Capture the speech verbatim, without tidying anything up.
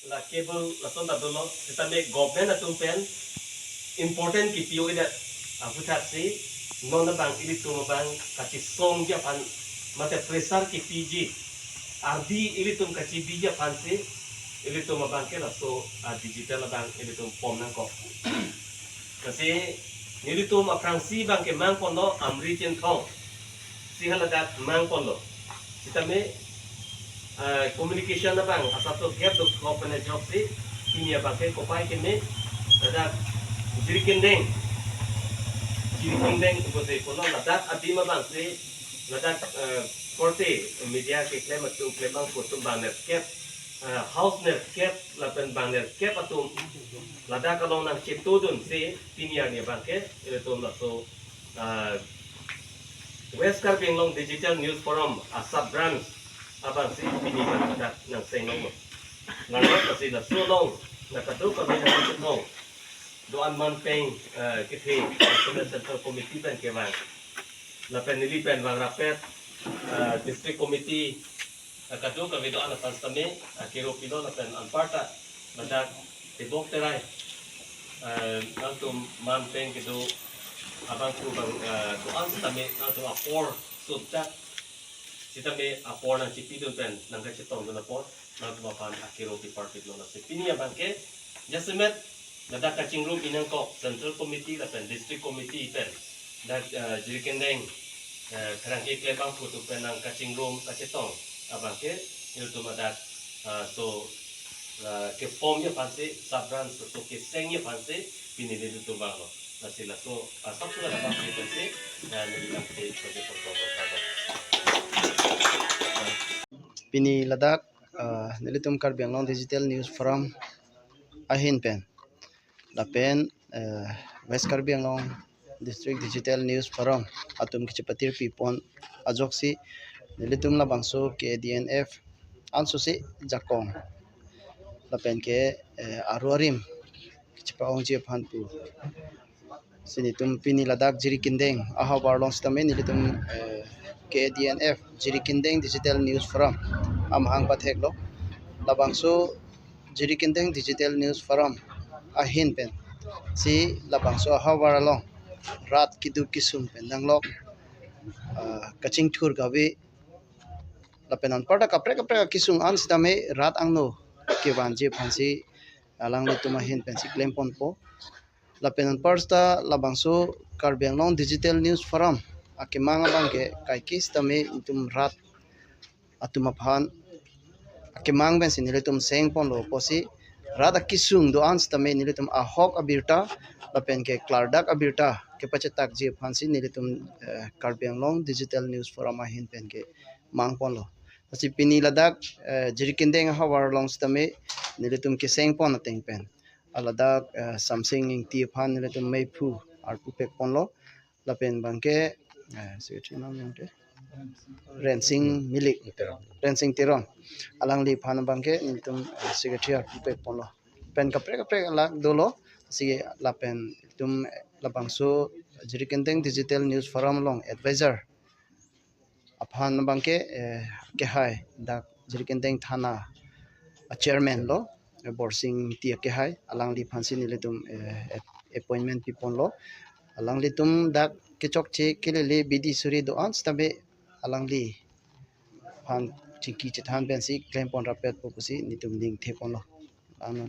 La cable lason ta dolo, sitame government atum pen important kipi-o-edet aputhaksi non abang ilitum abang kachesongji aphan mate pressure kipiji, ardi ilitum kachebiji aphansi ilitum abang ke laso, ah, digital abang ilitum pom nangkok. Lasi nelitum aphrangsi abang ke mangponlo Amri Chinthong. Si haladak mangponlo. Sitame, eh, communication abang asap to gap dokok pen ajoksi pini abang ke kopai keme ladak Jirikindeng. Jirikindeng pusi pulo ladak adim abangsi ladak, eh, korte media keklem atum klembangphu atum bang nerkep, eh, house nerkep lapen bang nerkep atum ladak along nangchetodunsi pini arni abang ke ilitum laso, ah, West Karbi Anglong Digital News Forum a sub branch abangsi pini abang ladak nangsenglonglo. Langlo lasi laso along na kadokave nangchetong do-an manpeng, eh, kethe National Central Committee pen kevang lapen neli pen vang rapet, eh, District Committee, eh, kadokave do-an aphan sitame, eh, kero pilo lapen anparta ladak tebok terai, eh, nangtum manpeng kedo abangphu abang, eh, do-an sitame nangtum apor sutjak sitame apor nangchipidun pen nangkachetongdun apor nangtum aphan akero pipar pitlo. Lasi pini abang ke jasemet ladak kachingrum inangkok Central Committee lapen District Committee pen dak, eh, Jirikindeng, eh, pherangke klembangphu atum pen nangkachingrum kachetong abang ke ilitum adak, eh, so, eh, ke-formji aphansi sub branch so kesengji aphansi pini nelitum vanglo. Lasi laso, ah, sub sula dapat pensi, eh, nelitum ke project control. Pini ladak, eh, nelitum Karbi Anglong Digital News Forum ahin pen lapen, eh, West Karbi Anglong District Digital News Forum atum kachepatir pipon ajoksi nelitum labangso K A D N F ansosi jakong lapen ke, eh, aru arim kachepa-ongji aphan pu si nelitum pini ladak Jirikindeng ahavar along sitame nelitum, eh, K A D N F Jirikindeng Digital News Forum amahang patheklo. Labangso Jirikindeng Digital News Forum ahin pensi labangso ahavar along rat keduk kesung pen nanglok, ah, kachingthur kave lapen anparta kaprek kaprek akesung an sitame rat angno kevanji aphansi alanglitum ahin pensi klemponpo. Lapen anparta labangso Karbi Anglong Digital News Forum akemang abang ke kaike sitame itum rat atum aphan akemang pensi nelitum sengponlo pusi rat akesung do-an sitame nelitum ahok abirta lapen ke klardak abirta kepachethakji aphansi nelitum, eh, Karbi Anglong Digital News Forum ahin pen kemangponlo. Lasi pini ladak, eh, Jirikindeng ahavar along sitame nelitum kesengpon ateng pen aladak, eh, Samsing Ingti aphan nelitum meiphu arpu pekponlo. Lapen abang ke, eh, secretary nang abang ke Rensing Milik, Teron. Rensing Teron. Alangliphan abang ke nelitum, eh, secretary arpu pekponlo. Pen kaprek kaprek alak dolo si lapen itum labangso Jirikindeng Digital News Forum along advisor aphan abang ke, eh, kehai dak Jirikindeng Thana a chairman lo, eh, Borsing Ingti kehai, alangliphansi nelitum, eh, ap-, appointment piponlo. Alanglitum dak kechokche kelele bidi suri do-an sitame alangliphan chingki chethan pensi klempon rapetpo pusi nelitum ning theponlo. Ano.